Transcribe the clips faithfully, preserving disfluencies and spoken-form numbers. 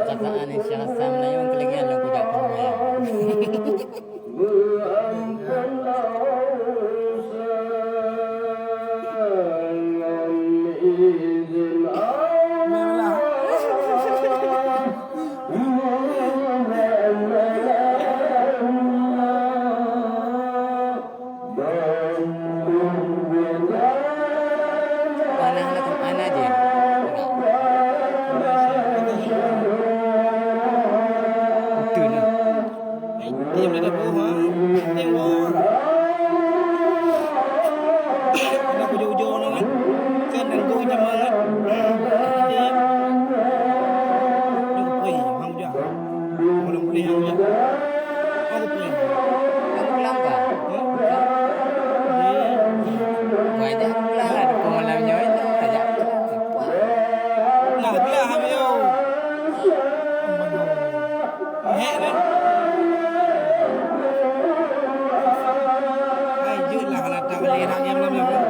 Perkataan yang siasa Melayu keuleugian lôn kujak keu Melayu. Panah lah tu, panah je. Betul lah. Tim dah dapur, ha? Tim gol. Ada ujung-ujung orang kan? Kan dan gol sama kan? Tim. Duk pui, Hang Ujang. Orang pui Hang Ujang. Aku pulang. Aku pulang, Pak. Wajah pulang lah, dukung malam nyoe itu. Ajak pulang. Nah, gelah, ayo. Hek, deh. Hai, jeuet lah, kalau tak boleh, nak diam-diam lah.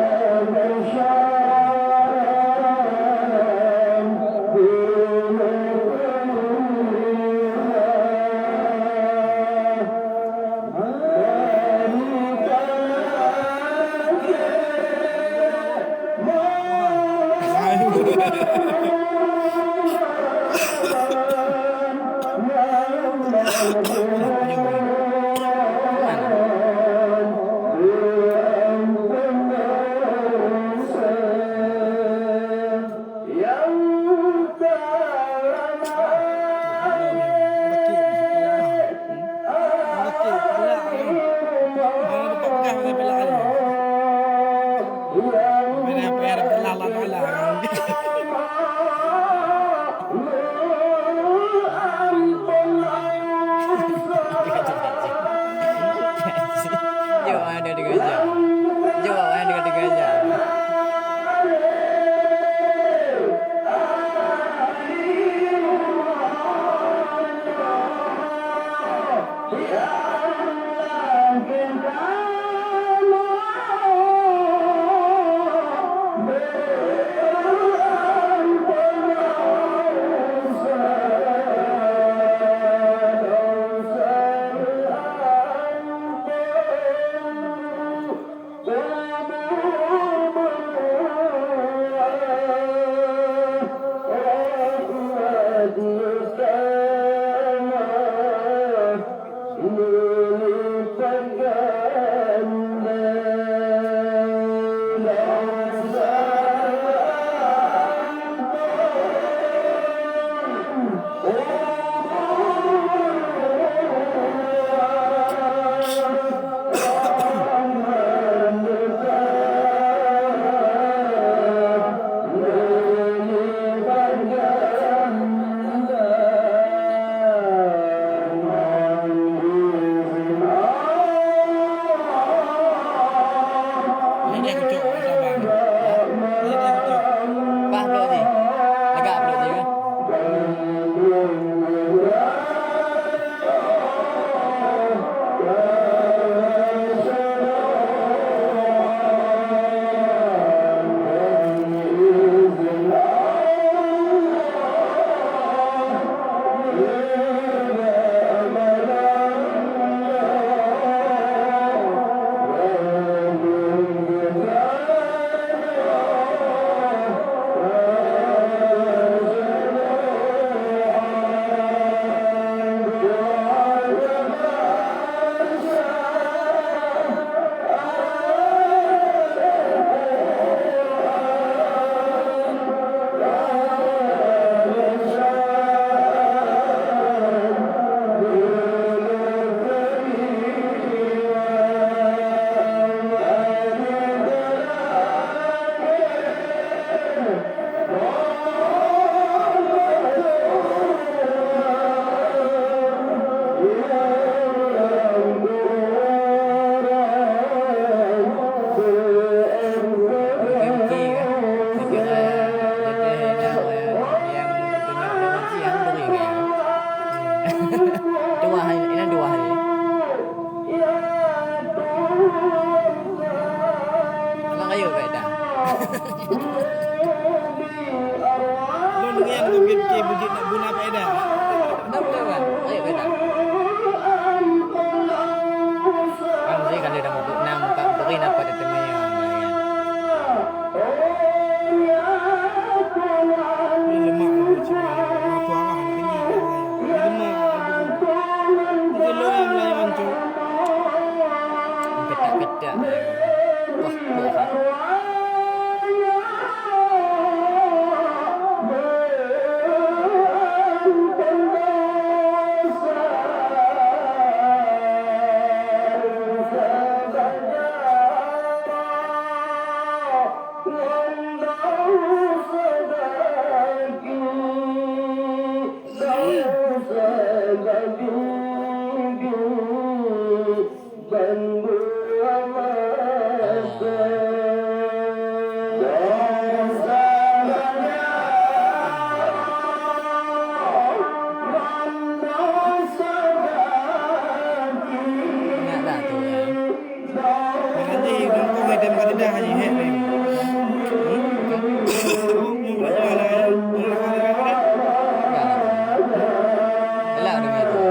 Jawab ada dengan jam. Jawab ada dengan jam. Pah blok jih. Lagak blok jih kan? Hari dapat teumanyong, ya. Ini lemak dulu, cuma orang tua lah, nak pergi. Ini lemak dulu. Itu lo yang melayu hancur. Ketak-ketak. Wah, wah. Ingat tak tu, ya? Haji, mumpung ada tempat dah, Haji, hek, ni. Hmm? Galak dengar tu.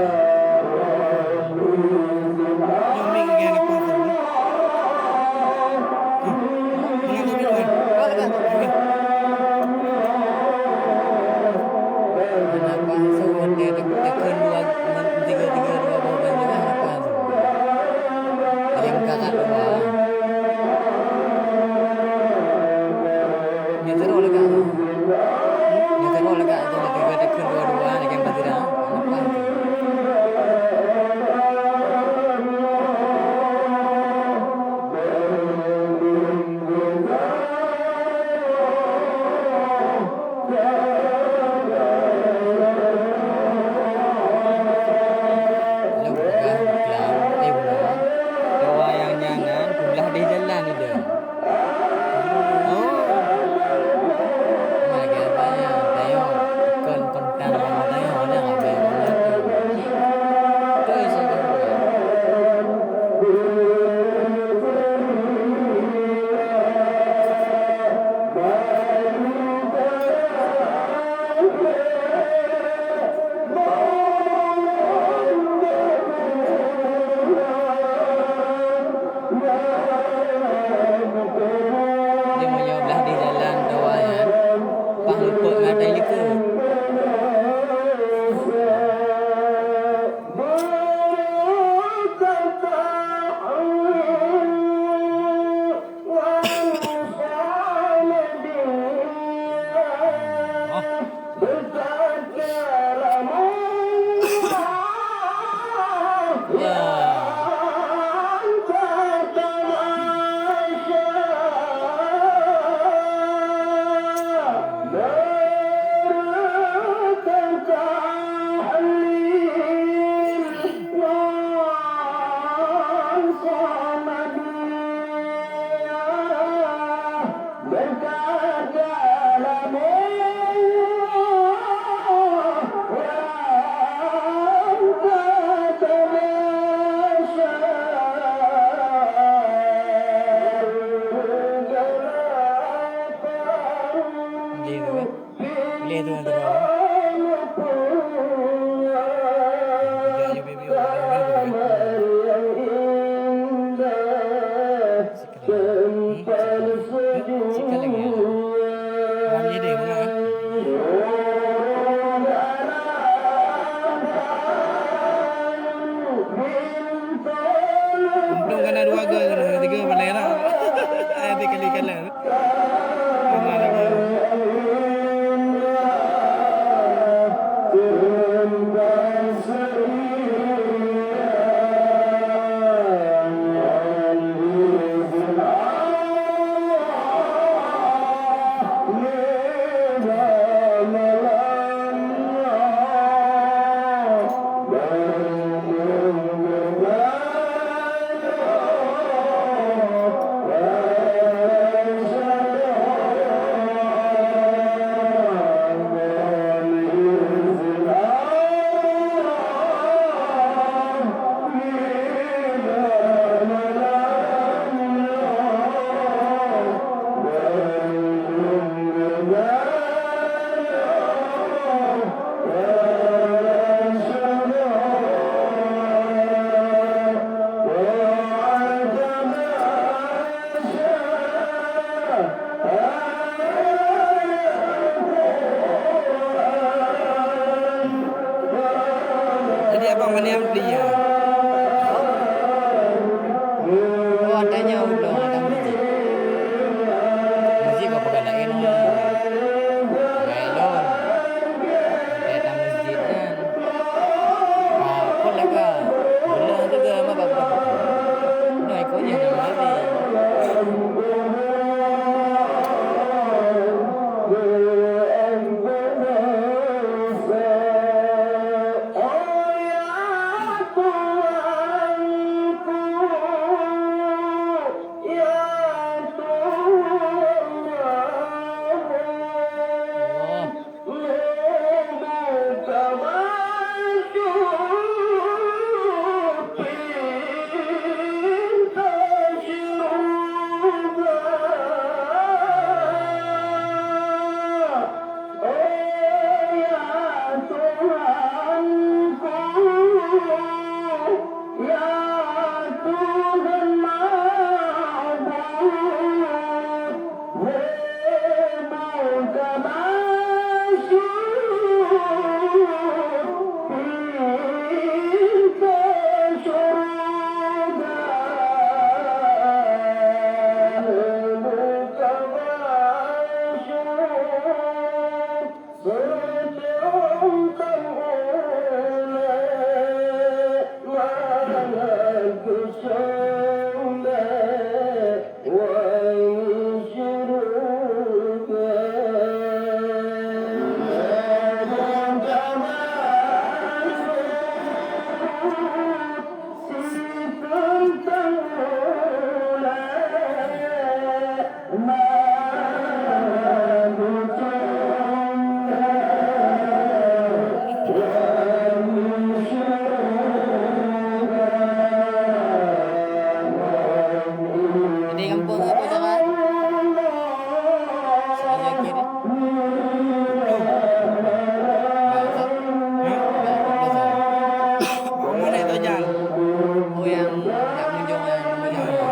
Nyoe mik lagi ada pasang. Tengah tu, Ridwan. Galak, galak. Hana pasu, watèe te-, teukheun dua, tiga, tiga, dua boh ban teuh hana pasu. Lagèe meukarat dua. Nyoe sidroe lagak. Nyoe sidroe lagak, tiga, tiga, teukheun dua, dua, lagèe meukarat dua. Hana pasu. Lôn peugah buklam, eh, bunoe. Dua nyang nyan na, peublah di jalan idong. Oh. Lagèe apa nyan? Tayong. Kon, kon tan, tayong, ada apa? Betul, saya kata. Di meunyoe blah di jalan dua nyan, paih luput ngon ata likot. Boleh tu, kan? Boleh tu, kan? Sekali lagi. Hmm, sekali lagi. Sekali lagi. Sekali lagi. Untung ka na dua gol, ka na tiga, pandai lah. Ayah tiga kali kalah. Memang lagi. Apa, apa zaman? Saya kira. Hah? Mana itu, Jal? Oh, yang, yang ujung, yang ujung.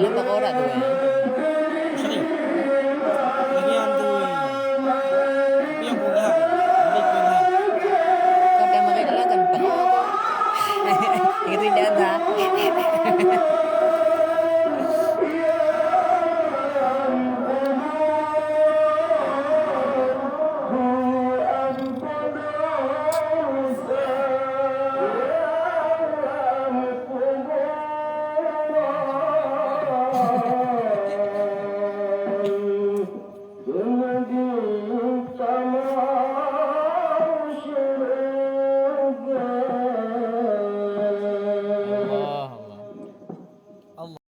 Lam toko dak tu, eh? Sering. Lagi yang tu, eh, tapi yang pun dah. Lebih pun dah. Kau dah makan dah kan? Itu indah dah.